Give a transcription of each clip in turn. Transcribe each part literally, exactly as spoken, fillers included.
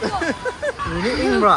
ꯅꯨꯃꯤꯠ ꯏꯪꯕ꯭ꯔꯣ?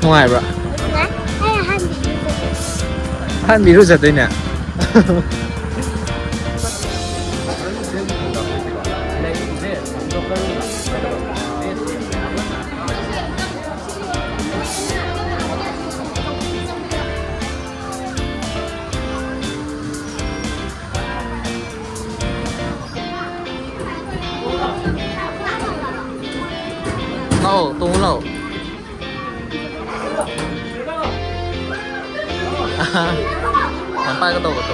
ꯅꯨꯡꯉꯥꯏꯕ꯭ꯔꯥ? ꯑꯍꯥꯟꯕ ꯏꯔꯨꯖꯗꯣꯏꯅꯦ꯫ ꯇꯣꯡꯉꯨ ꯂꯥꯎ꯫ ꯐꯣꯟ ꯄꯥꯏꯒꯗꯧꯕꯗꯣ꯫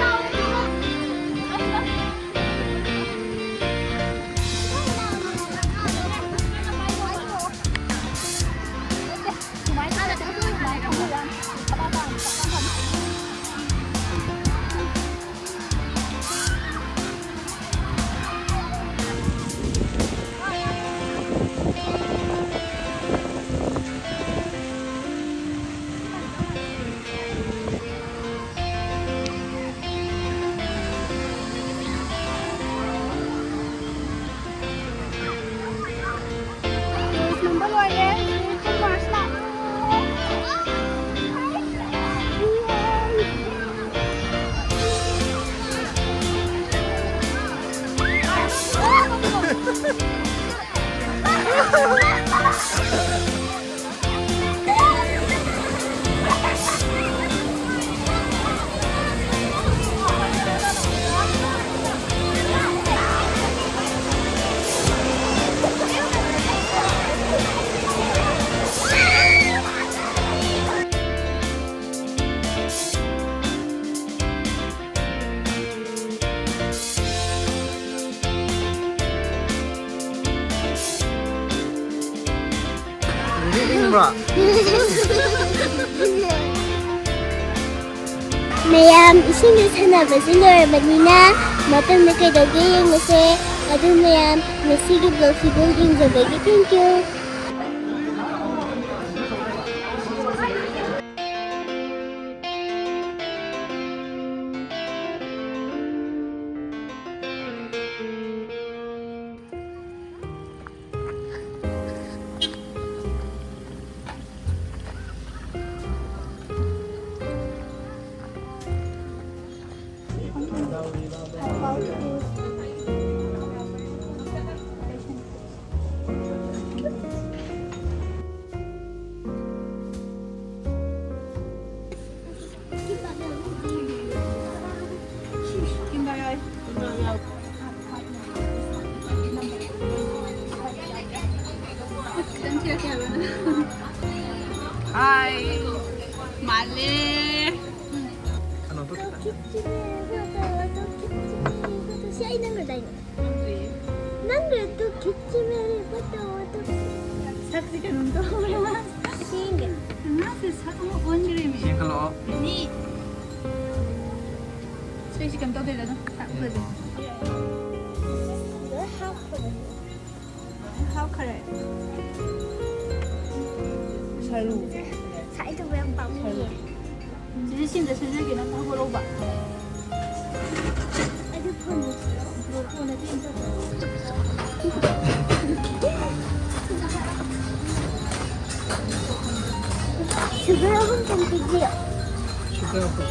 ꯏꯪꯕ꯭ꯔꯣ? ꯃꯌꯥꯝ, ꯏꯁꯤꯡꯗ ꯁꯥꯟꯅꯕꯁꯤ ꯂꯣꯏꯔꯕꯅꯤꯅ, ꯃꯊꯪꯗ ꯀꯩꯗꯧꯒꯦ ꯌꯦꯡꯉꯁꯦ꯫ ꯑꯗꯨ ꯃꯌꯥꯝ, ꯉꯁꯤꯒꯤ vlog ꯁꯤꯕꯨ ꯌꯦꯡꯖꯕꯒꯤ thank you꯫ ꯀꯌꯥ ꯀꯌꯥ ꯍꯥꯏꯕꯅꯣ? ꯍꯥꯏ꯫ ꯃꯥꯜꯂꯦ꯫ ꯀꯩꯅꯣꯗꯣ ꯈꯤꯇꯪ꯫ ꯈꯤꯇꯪ ꯁꯤ ꯈꯤꯇꯪ ꯁꯤ ꯈꯤꯇꯪ ꯁꯤ꯫ ꯑꯩ ꯅꯪꯒ ꯗꯥꯏꯅꯦ? ꯅꯪꯒ ꯑꯗꯨ ꯈꯤꯇꯪ ꯁꯤ ꯃꯦꯔꯦ ꯐꯣꯇꯣ ꯑꯗꯨ꯫ ꯁꯛꯁꯤ ꯀꯩꯅꯣꯝ ꯇꯧꯔꯦ꯫ ꯁꯦꯡꯒꯦ꯫ ꯃꯥꯁꯦ ꯁꯛ ꯑꯃ ꯑꯣꯟꯈ꯭ꯔꯦꯃꯤ꯫ ꯁꯦꯡꯒꯠꯂꯛꯑꯣ꯫ ꯅꯤ꯫ ꯁꯤ ꯀꯩꯝ ꯇꯧꯗꯦꯗ ꯑꯗꯨꯝ ꯁꯛ ꯐꯖꯩ꯫ ꯂꯣꯏ ꯍꯥꯞꯈ꯭ꯔꯕꯅꯤ꯫ ꯍꯥꯞꯈꯔꯦ꯫ ꯁꯔꯨ꯫ ꯁꯥꯏꯗꯕ ꯌꯥꯝ ꯄꯥꯝꯃꯨꯏꯌꯦ꯫ ꯁꯔꯨ꯫ ꯁꯤꯗ ꯁꯤꯗ ꯁꯤꯗꯒꯤ ꯅꯪ ꯍꯧꯒꯠꯂꯧꯕ꯫ ꯑꯩꯗꯤ ꯐꯣꯟ ꯁꯨꯒꯔ ꯑꯍꯨꯝ ꯇꯪ ꯄꯤꯕꯤꯌꯣ꯫ ꯁꯨꯒꯔ ꯑꯍꯨꯝ꯫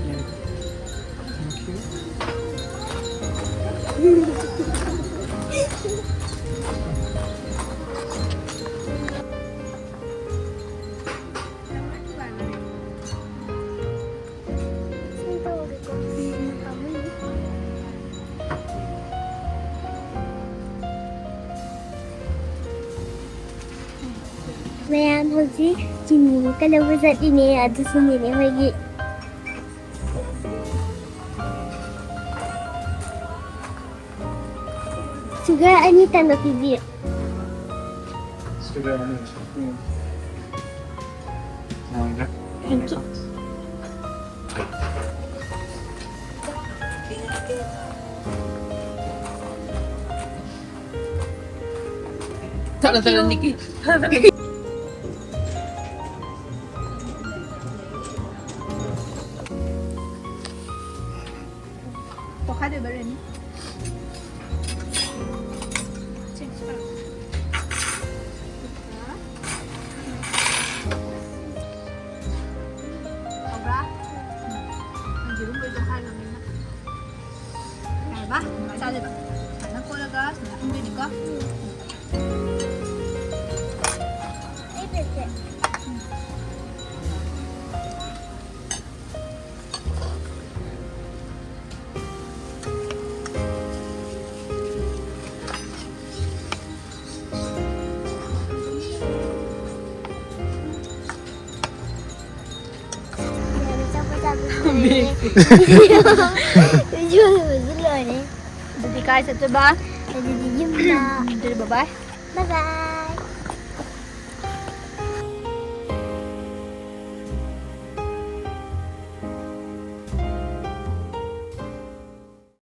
ꯌꯥꯏ꯫ Thank you. ꯃꯌꯥꯝ ꯍꯧꯖꯤꯛ ꯆꯤꯅꯤ ꯑꯃꯨꯛꯀ ꯂꯧꯕ ꯆꯠꯂꯤꯅꯦ, ꯑꯗꯨꯁꯨ ꯅꯦꯅꯦ ꯍꯣꯏꯒꯤ꯫ ꯁꯨꯒꯔ ꯑꯅꯤꯇꯪꯒ ꯄꯤꯕꯤꯌꯨ꯫ ꯁꯨꯒꯔ ꯑꯅꯤ꯫ ꯎꯝ꯫ ꯌꯥꯔꯦ꯫ Thank you. ꯆꯠꯂꯣ, ꯆꯠꯂꯣ, ꯅꯤꯛꯀꯤ꯫ ꯇꯣꯈꯥꯏꯗꯣꯏꯕ, ꯔꯦꯅꯤ꯫ ꯇꯧꯕ꯭ꯔꯥ? ꯎꯝ꯫ ꯌꯦꯔꯨꯝ ꯂꯣꯏ ꯇꯣꯈꯥꯏꯈ꯭ꯔꯕꯅꯤꯅ꯫ ꯌꯥꯔꯕ? ꯆꯥꯗꯣꯏꯕ꯫ ꯁꯨꯃꯥꯏꯅ ꯀꯣꯠꯂꯒ ꯁꯨꯃꯥꯏꯅ ꯍꯨꯝꯗꯣꯏꯅꯤꯀꯣ꯫ ꯑꯩ ꯄꯦꯛꯁꯦ꯫ ꯎꯝ꯫ ꯚꯤꯗꯤꯑꯣ ꯂꯣꯏꯔꯦ꯫ ꯑꯗꯨꯗꯤ ꯀꯥꯏ ꯆꯠꯇꯣꯏꯕ? ꯑꯗꯨꯗꯤ ꯌꯨꯝꯗ꯫ ꯑꯗꯨꯗꯤ ꯕꯕꯥꯏ꯫ ꯕꯥꯏ ꯕꯥꯏ꯫